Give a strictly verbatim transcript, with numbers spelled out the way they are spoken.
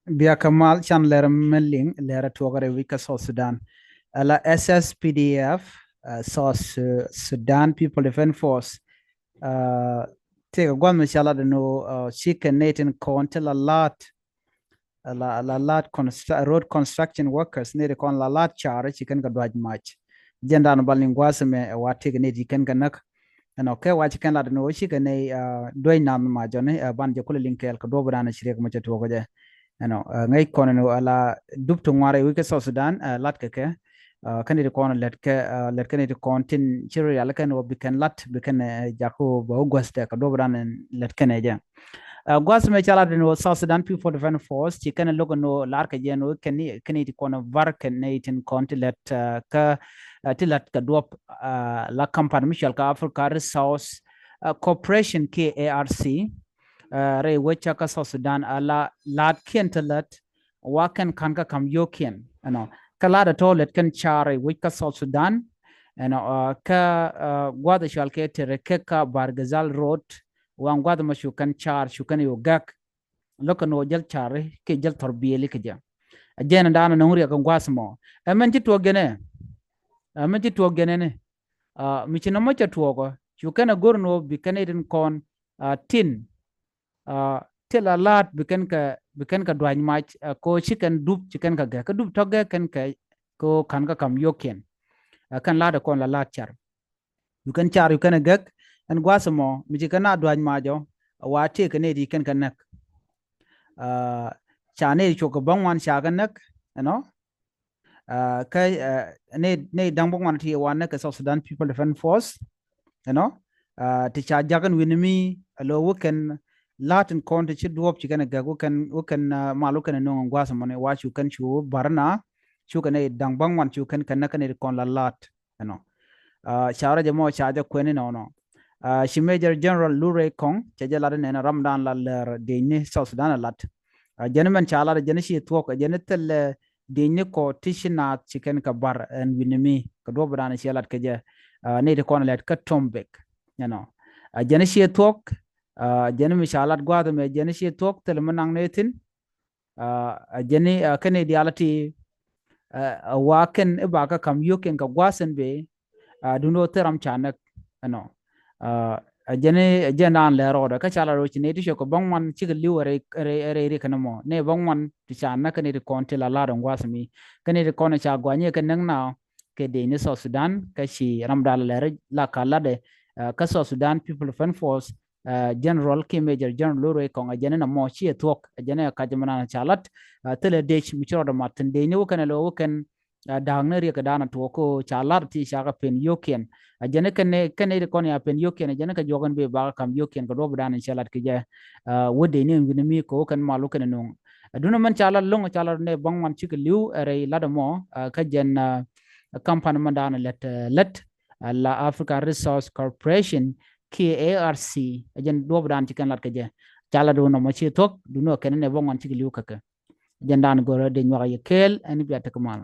Bia kä mal can lɛr mɛ liŋ lɛr tuɔkɛ rɛy wi̱c kä South Sudan. Ala S S P D F, uh, South Su- Sudan People Defense Force. Uh, tëëkɛ gua̱th mi ca lat ni wä, uh, ci kɛn nɛy tin kɔn ti la la̱t, uh, la la la̱t constru- road construction workers, nɛy ti kɔn la la̱t car ci kɛn kɛ duac mac. Jɛn dan bal ni gua̱th mɛ, uh, wa tëëkɛ nɛy ti kɛn kɛ näk. Ɛnɔ kɛ wac kɛn lat ni wä ci kɛ nɛy, uh, duec nath ma jɔni, uh, ban jɛ kulɛ liŋ kɛɛl kɛ duɔp dan ci riɛk mɛ cɛ tuɔkɛ jɛ. Ɛnɔ, uh, ŋäc kɔn ni wä la dup ti ŋuarɛ wi̱c kä South Sudan, uh, lat kɛ kɛ. Uh, kɛn ti kɔn lɛt kɛ, uh, lɛt kɛn ti kɔn tin ci rial kɛn wä bi kɛn lat bi kɛn, uh, jak wä bä wä guäth tɛ kɛ duɔp dan lɛt kɛn ɛ jɛ. Uh, gua̱th mɛ ca lat ni wä South Sudan People Defense Force ci kɛn lo̱k ni wä lar kɛ jɛ ni wä kɛn ni kɛn ti kɔn var kɛn ni tin kɔn ti lɛt, uh, kä, uh, ti lɛt kɛ duɔp, uh, la company mi cɔal kɛ Africa Resource, uh, Corporation kiɛ A R C. Uh, rɛy wec kä South Sudan, uh, la la̱t kiɛn ti lät wa kɛn ka̱n kä ka̱m yio̱kiɛn, you know. Kä la̱t a tɔ̱ lät kɛn car rɛy wec kä South Sudan, you know, uh, kä, uh, gua̱th a cɔal kɛ Terekeka Bargazal Road, waŋ gua̱th mɔ cu kɛn car cu kɛn yo̱ gɛk. Lo̱k kɛn wä jäl car kiɛ jäl thɔr biɛli kɛ jɛ. A jɛn dan a no̱ŋ riɛk kɛ gua̱th mɔ. Ɛ mɛn ci tuɔk gɛnɛ. Ɛ mɛn ci tuɔk gɛnɛ ni. Uh, mi ci nɔmɔ cɛ tuɔkɔ cu kɛn a go̱r ni wä bi kɛn itin kɔn, uh, tin, uh, ti la la̱t bi kɛn kɛ, bi kɛn kɛ duac mac, uh, ko ci kɛn dup ci kɛn kɛ gɛk kä dup tɔ̱ gɛk kɛn kɛ ko ka̱n kä ka̱m yio̱kiɛn. Uh, kɛn la̱t kɔn la la̱t car. Yu kɛn car yu kɛn gɛk ɛn gua̱th mɔ mi ci kɛn a duac mac ɔ, wa tëëkɛ nɛy ti kɛn kɛ näk. Uh, ca nɛy cuɔk kɛ bäŋ wan ca kɛ näk, you know. Uh, kä, uh, nɛy, nɛy da̱ŋ bäŋ wan ti wa näk kɛ South Sudan People Defense Force, you know. Uh, ti ca jak ɛn wi̱ni mi a lo̱ wä kɛn la̱t in kɔn ti ci duɔp ci kɛn gɛk wä kɛn, wä kɛn, uh, mal wä kɛn no̱ŋ gua̱th mɔ ni wa cu kɛn cu bar na cu kɛn nɛy da̱ŋ bäŋ wan cu kɛn kɛn näk kɛn nɛy ti kɔn la la̱t, you know. Uh, ca rɔ jɛ mɔ ca jɛ kuɛn inɔnɔ. Uh, ci Major General Lurey Kɔŋ cɛ jɛ lat inɛn ram dan la lɛr dieny ni South Sudan a lat. Uh, jɛn mɛn ca lat jɛn ci thuɔk jɛn thil, uh, dieny ni kɔ ti ci naath ci kɛn kɛ bar ɛn wi̱ni mi kɛ duɔp dan ci lat kɛ jɛ. Uh, nɛy ti kɔn lɛt kä Tombek, you know. Uh, jɛn ci thuɔk, uh, jɛn mi ca lat gua̱th mɛ jɛn ci thuɔk thil mi naŋ ni thin. Uh, a jɛn, uh, kɛn i̱ diaal ti, uh, a wa kɛn i̱ ba kä ka̱m yio̱kiɛn kɛ gua̱th ɛn bee, uh, dundɔ thil ram ca näk, you know. Uh, a jɛn, a jɛn dan lɛ rɔɔdɛ kä ca la ro̱c nɛy ti cuɔk kɛ bäŋ wan cikɛ li̱w rɛy, rɛy, rɛy ri kɛn mɔ nɛy bäŋ wan ti ca näk kɛn i̱ ti kɔn ti la la̱t ɛn gua̱th mi kɛn i̱ ti kɔn ca gua̱ny kɛ näk na kɛ dieny ni South Sudan kä ci ram dan lɛ rɛy la ka latdɛ, uh, kä South Sudan People Defense Force, uh, General kiɛ Major General Lurey Kɔŋ a jɛn ni na mɔ ci ɛ thuɔk a jɛn ni a kac mɛ nan ca lat, uh, thilɛ dec mi ci rɔɔdɛ mat thin dieny ni wä kɛn a lo̱ wä kɛn, uh, da̱a̱k ni riɛk kɛ dan a tuɔk ko ca lat ti ca kɛ pen yio̱kiɛn. A jɛn ni kɛn ni, kɛn ni ti kɔn ya pen yio̱kiɛn a jɛn ni kɛ juɔk ɛn bee ba kɛ ka̱m yio̱kiɛn kɛ duɔp dan in ca lat kɛ jɛ, uh, wä dieny ni ɛn wi̱ni mi kɛ wä kɛn mal wä kɛn a nuŋ. A dundɔ mɛn ca lat lo̱ŋ ca lat ni bäŋ wan cikɛ li̱w ɛ rɛy lat ɛmɔ, uh, kä jɛn, uh, company mɛn dan lät, uh, lät, uh, la Africa Resource Corporation kiɛ A R C, a jɛn duɔp dan ci kɛn lat kɛ jɛ. Ca lat wä nɔmɔ ci thuɔk dundɔ kɛn ni bäŋ wan cikɛ li̱w kɛ kɛ. Jɛn dan go̱rɛ dee nyuak a yɛ kɛɛl ɛn bia tek mal.